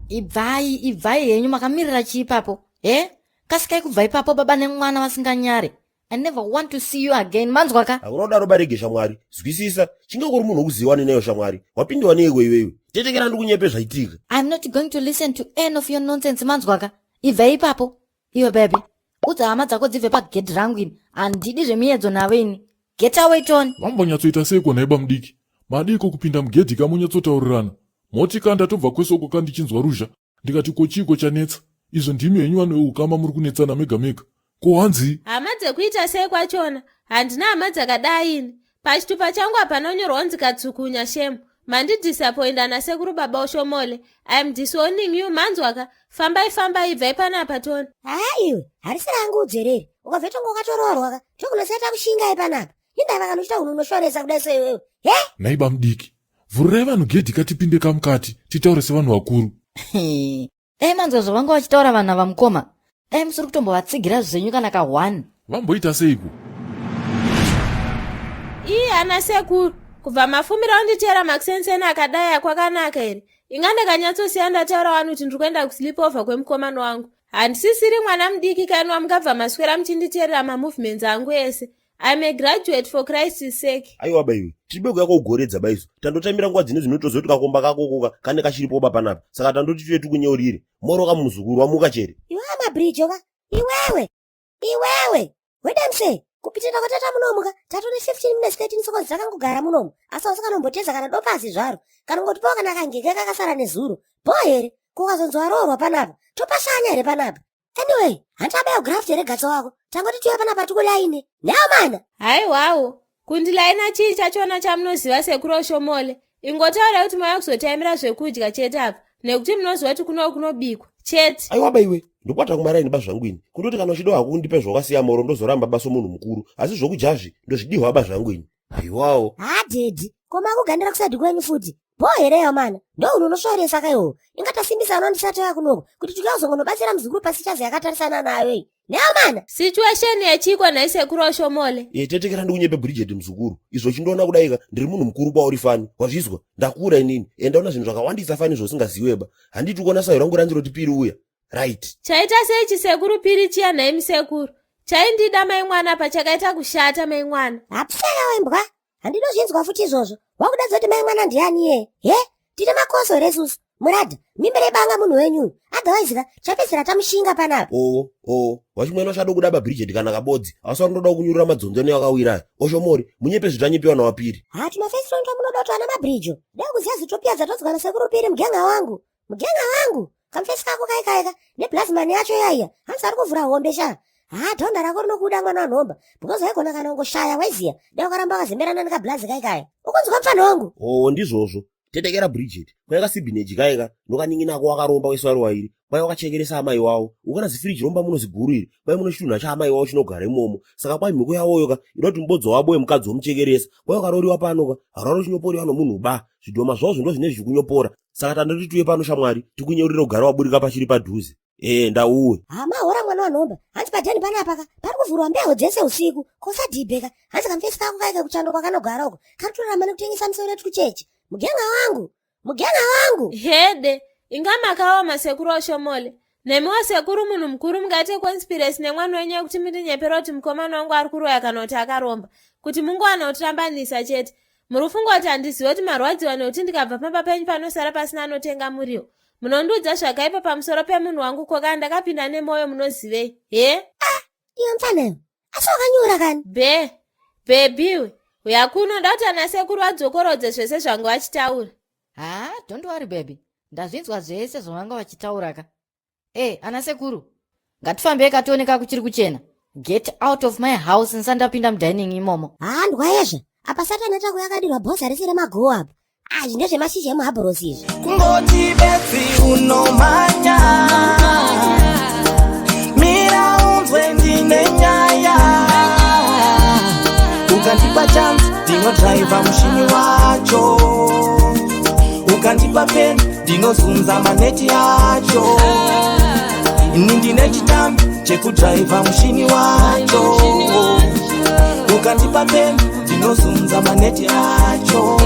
Ibvai, ibvai henyu makamirira chii ipapo? He? Kasikai kubva ipapo baba nemwana vasinganyare. I never want to see you again. Manzwa ka? Hakuna kudaro barege shamwari. Zwisisa, chinge kuri munhu wokuziwa nenayo shamwari. Wapindiwa neiko iwewe? Tetekera ndikunyepe zvaitika. I'm not going to listen to any of your nonsense manzwa ka? Ibvai ipapo. Iwe baby, udza hama dzako dzibve pagedhi rangu ini. Handidi zvemiedzo navo ini. Get away Tony. Vambonyatsoita seiko nhai bamudiki? Madiiko kupinda mugedhi ka monyatsoutaurirana? Moti ka ndatobva kwese uko ka ndichinzwa ruzha. Ndikati ko chiiko chanetsa? Izvo ndimi henyu vanhu veukama muri kunetsana mega mega. Ko hanzii? Hama dzekuita sei kwachona? Handina hama dzakadai ini. Pachitupa changu hapana kunyorwa kunzi Katsukunya shame. Mandidisappointa nasekuru baba Oshomole. I am disowning you manzwaka. Fambai fambai ibvai panapa Tony. Haa iwe, harisi rangu udzvereri. Ukabva tonga wakatoroorwa ka. Tokunosiya takushingai panapa. Indava kana uchita hunhu unoshoresa kudai so iwewe. He? Nhai bamudiki, vhurirai vanhu gedhi ka tipinde ka mukati titaure sevanhu vakuru. Dai manzwa zvavanga vachitaura vanhu ava mukoma. Dai musiri kutombovatsigira zvenyu kana ka one. Vamboita seiko? Ii ana sekuru, kubva mafumira unditeera makusenseni akadai akwakanaka here? Inga ndakanyatsosiya ndataura wani kuti ndiri kuenda kusleepover kwemukomana wangu. Handisisiri mwana mudiki kani wamukabva maswera muchinditeerera mamovements angu ese. I'm a graduate for Christ's sake. Aiwa baiwe, tiribe kuya kogoredza baizo. Tandotamira nguva dzino dzinotoziva kuti kakomba kakokoka kane kachiripo ba panapa. Saka tandoti tuye tikunyeurire. Moro ka muzukuru wamuka chere. Iwe mabridge ka. Iwewe. Iwewe. Wedamse. Kupitira kwatata munomu ka. Tatone 15 minutes 13 seconds takangogara munomu. Asi wasakanomboteza kana dopasi zvaro. Kana ngotipawo kana kangeke kakasara nezuro. Bho here? Ko ukazonzi waroorwa panapa. Topashanya here panapa? Anyway, handichabayo graft here gatso wako. Tangoti tuya panapa tikulaine. Nhawo mana. Haiwawo, kundilaina chii chachona chamunoziva sekuru Oshomole? Ingotaurai kuti mauya kuzotaimira zvekudya chete apa nekuti munoziva kuti kuno kunobikwa chete. Aiwa baiwe, ndokwata kumaraini ba zvangu ini. Kundoti kana uchida hako kundipe zvawakasiya moro ndozoramba ba somunhu mukuru. Asi zvokudya ndozvidihwa ba zvangu ini. Haiwawo. Ha daddy, ko makugandira kusadi kwenyu futi. Bho here yamana? Ndo unonosvoresa kaiwo. Inga tasimbisa anondisati yako kunoko kuti tiuya kuzongonobatsira muzukuru pasichazi yakatarisana nayo iyi. Neamana. Situation yechiko nhai sekuru Oshomole. E tetekera ndikunyepe Bridget muzukuru. Izvo chindoona kudaika ndiri munhu mukuru kwauri fani. Wazvizwa? Ndakura inini. Enda ona zvinhu zvakawandisa fani zvosingaziweba. Handiti kuona sayo rangu randinoti piri uya. Right. Chaita sei chisekuru piri chiya nhai musekuru? Chaindida mai mwana pachakaita kushata mai mwana. Hapsaka wembwa. Handinozvinzwa futi izvozvo. Wakuda dzoti mai mwana ndiani iye? He? Tine makoso here isusu? Murada, mimbe rebanga munhu wenyu uyu. Otherwise ka, chapedzisira tamushinga panapa. Oo, oo, wachimwene wachado kuda ba Bridget kana kabodzi. Asi wanotoda kunyurura madzonzo neakawira aya. Oshomori, munyepe zvitanyepiwa nawapiri. Ha, tumafesi twenyu twamunoda kuti ana mabridge. Dai kuziva zitopia dzatodzwa nasekuru Piri mugenga wangu. Mugenga wangu. Kamfesi kako kai kai ka. Neblazimani yacho yaiya. Hanzi ari kuvhura hombe sha. Ha, dhonda rako rinokuda mwana wanhomba. Because waigona kana ungoshaya waiziya. Dai wakaramba wakazemberana nekablazi kai kai. Ukunzwa mfana wangu? Oo, ndizvozvo. Tetekera Bridget. Kwai kasibhineji kaika nokanin'ina ako wakaromba wese vari wairi. Kwai wakachekeresa amai wavo. Ukona zifiriji romba muno ziguru iri. Kwai muno chitunha chaamai wavo chinogara imomo. Saka kwai mhiko yavoyo ka inoda kuti mubodzo wabo wemukadzi womuchekeresa. Kwai wakaroriwa pano ka harwaro chinyoporiwa nomunhu ba. Zvidhoma zvavo ndo zvine zvichikunyopora. Saka tandoti tuye pano shamwari tikunyeurire kugara waburika pachiri padhuze. Ee ndauwe. Hama hora mwana wanhomba. Hanzi padheni panapa ka pari kuvhurwa mbeho dzese usiku. Kosadhibheka. Hanzi kamfesi kako kaike kuchando kwakanogara uko. Kari kutorarama nekutengesa misoro yetu kuchechi. Mugenga wangu. Mugenga wangu. Hede, inga makaoma sekuru Oshomole. Nemiwo sekuru munhu mukuru mungaite conspiracy nemwana wenyu yekuti mundinyepera kuti mukomana wangu ari kuroya kana kuti akaromba. Kuti mungowana kutirambanisa chete. Muri kufunga kuti handizive kuti marwadziwa nekuti ndikabva pamba penyu panosara pasina anotenga muriwo. Munondiudza zvakaipa pamusoro pemunhu wangu ko kana ndakapinda nemoyo munozivei? He? Ah, iwe mfana iwe. Asi wakanyura kani? Be, bebiwe. Uya kuno ndakuti ana sekuru vadzokorodze zvese zvanga vachitaura. Ha, don't worry baby. Ndazvinzwa zvese zvavanga vachitaura ka. Eh, ana sekuru. Ngatifambei katione ka kuchiri kuchena. Get out of my house ndisandapinda mudining imomo. Haa ndwayezve. Apa satani atako yakadirwa bhoza rese remagowo apa. Ah, izvi ndezvemashizha emuhabhorosi izvi. Kungoti bedzi unomhanya mira unzwe ndine nyaya ukandipa chance ndinodriver mushini wacho ukandipa pen ndinozunza maneti acho ini ndine chitambi chekudriver mushini wacho ukandipa pen ndinozunza maneti acho.